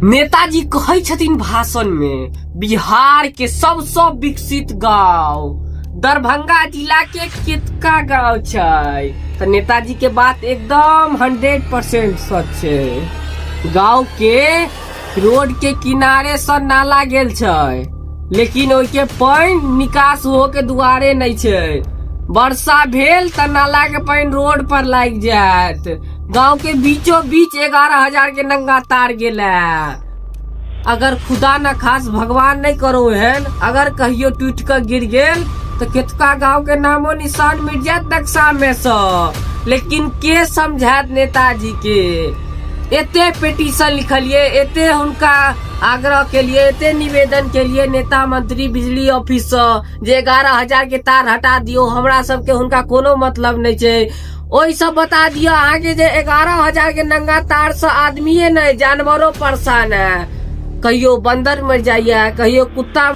नेताजी कहै छथिन भाषण में बिहार के सबसँ विकसित गांव दरभंगा जिला के केतका गांव छै। तऽ नेताजी के बात एकदम 100% सच छै। गांव के रोड के किनारे से नाला गेल छै, लेकिन ओहि के पानि निकास हो के दुआरे नहीं छै। वर्षा भेल तऽ नाला के पानि रोड पर लागि जायत। गांव के बीचों बीच 11,000 के नंगा तार गेल है। अगर खुदा न खास भगवान नहीं करो एहन, अगर कहियो टूट के गिर गेल तो केतका गांव के नामो निशान मिट जायत नक्शा में से। लेकिन के समझायत नेताजी के? एते पिटीशन लिखलिए, एते हुनका आग्रह के लिए, एते निवेदन के लिए नेता मंत्री बिजली ऑफिस से जे 11,000 के तार हटा दियो, हमरा सबके हुनका कोनो मतलब नहीं छै। ओहि सब बता दियो अहाँके जे 11,000 के नंगा तार से आदमीये नहीं जानवरो परेशान है। कहियो बंदर मर जाइए, कहियो कुत्ता।